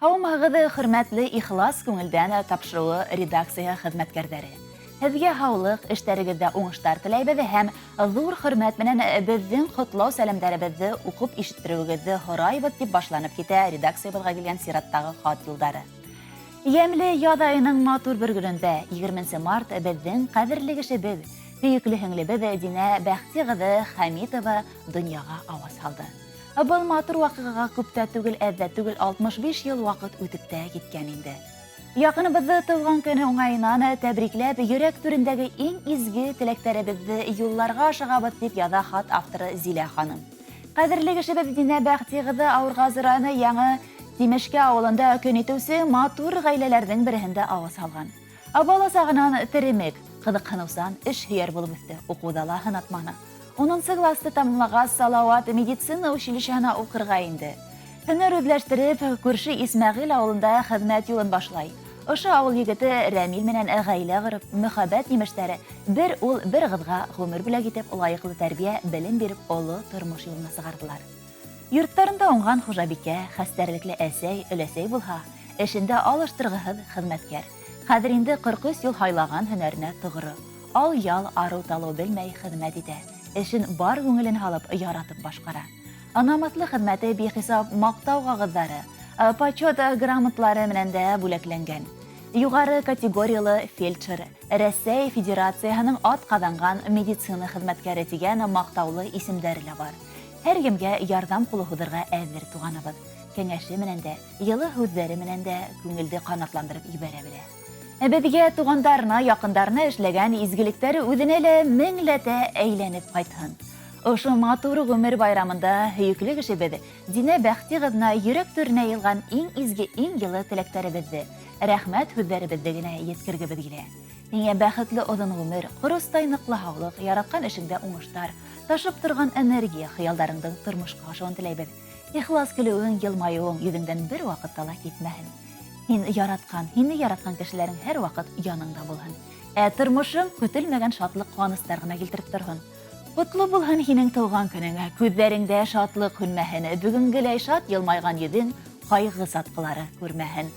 Һаумыһығыҙ, хөрмәтле Ихлас күңелдән тапшырыуы редакцияһы хеҙмәткәрҙәре. Һеҙгә һаулыҡ, эштәрегеҙҙә уңыштар теләйбеҙ һәм ҙур хөрмәт менән беҙҙең ҡотлау сәләмдәребеҙҙе уҡып ишеттереүегеҙҙе һорайбыҙ, дип башланып китә редакциябыҙға килгән сираттағы хат юлдары. Йәмле яҙ айының матур бер көнөндә, 20 март, беҙҙең ҡәҙерле кешебеҙ, һөйөклө һеңлебеҙ Динә Бәхти ҡыҙы Хәмитова донъяға ауаз һалды. Был матур ваҡиғаға күп тә түгел, әҙ ҙә түгел, 65 йыл ваҡыт үтеп тә киткән инде. Яҡыныбыҙҙы тыуған көне уңайынан тәбрикләп, йөрәк түрендәге иң изге теләктәребеҙҙе юлларға ашығабыҙ, дип яҙа хат авторы Зилә ханым. Ҡәҙерле кешебеҙ Динә Бәхти ҡыҙы Ауырғазы районы Яңы Тимешкә ауылында көн итеүсе матур ғаиләләрҙең береһендә ауаз һалған. Бала сағынан теремек, ҡыҙыҡһыныусан, эш һөйәр булып үҫте, уҡыуҙа ла һынатманы. Унынсы класты тамамлағас, Салауат медицина училищеһына уҡырға инде. Һөнәр үҙләштереп, күрше Исмәғил ауылында хеҙмәт юлын башлай. Ошо ауыл егете Рәмил менән ғаилә ҡороп, мөхәббәт емештәре бер ул, бер ҡыҙға ғүмер бүләк итеп, лайыҡлы тәрбиә, белем биреп, оло тормош юлына сығарҙылар. Йорттарында уңған хужабикә, хәстәрлекле әсәй, өләсәй булһа, эшендә алыштырғыһыҙ хеҙмәткәр. Хәҙер инде 43 йыл һайлаган һөнәренә тоғро. Ал-ял, арыу-талыу белмәй хеҙмәт итә, эшен бар күңелен һалып, яратып башҡара. Намыҫлы хеҙмәте бихисап мактау ҡағыҙҙары, почет грамоталары менән дә бүләкләнгән. Юғары категориялы фельдшер, Рәсәй Федерацияһының атҡаҙанған медицина хеҙмәткәре тигән маҡтаулы исемдәре лә бар. Һәр кемгә ярҙам ҡулы һуҙырға әҙер туғаныбыҙ. Кәңәше менән дә, йылы һүҙҙәре менән дә күңелде ҡанатландырып ебәрә белә. Беҙгә, туғандарына, яҡындарына эшләгән изгелектәре үҙенә лә меңләтә әйләнеп ҡайтһын. Ошо матур ғүмер байрамында һөйөклө кешебеҙ Динә Бәхти ҡыҙына йөрәк түренә йыйылған иң изге, иң йылы теләктәребеҙҙе, рәхмәт һүҙҙәребеҙҙе генә еткергебеҙ килә. Һиңә бәхетле оҙон ғүмер, ҡоростай ныҡлы һаулыҡ, яратҡан эшеңдә уңыштар, ташып торған энергия, хыялдарыңдың тормошҡа ашыуын теләйбеҙ. Ихлас көлөүең, йылмайыуың йөҙөңдән бер ваҡытта ла китмәһен. Һин яратҡан, һине яратҡан кешеләрең һәрваҡыт яныңда булһын. Ә тормошоң көтөлмәгән шатлыҡ-ҡыуаныстар ғына килтереп торһон. Ҡотло булһын һинең тыуған көнөң, күҙҙәреңдә шатлыҡ һүнмәһен, бөгөнгөләй шат йылмайған йөҙөң ҡайғы сатҡылары күрмәһен.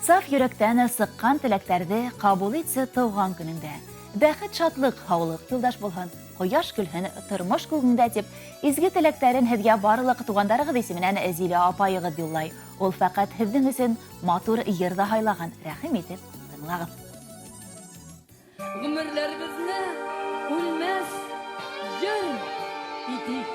Саф йөрәктән сыҡҡан теләктәрҙе ҡабул итсе тыуған көнөңдә. Бәхет-шатлыҡ, һаулыҡ юлдаш булһын, ҡояш көлһен тормош күгеңдә, дип изге теләктәрен һеҙгә барлыҡ туғандарығыҙ исеменән Зилә апайығыҙ юллай. Ул фәҡәт һеҙҙең өсөн матур йыр ҙа һайлаған, рәхим итеп тыңлағыҙ. Гомерләребезне үлмәс йыр итик.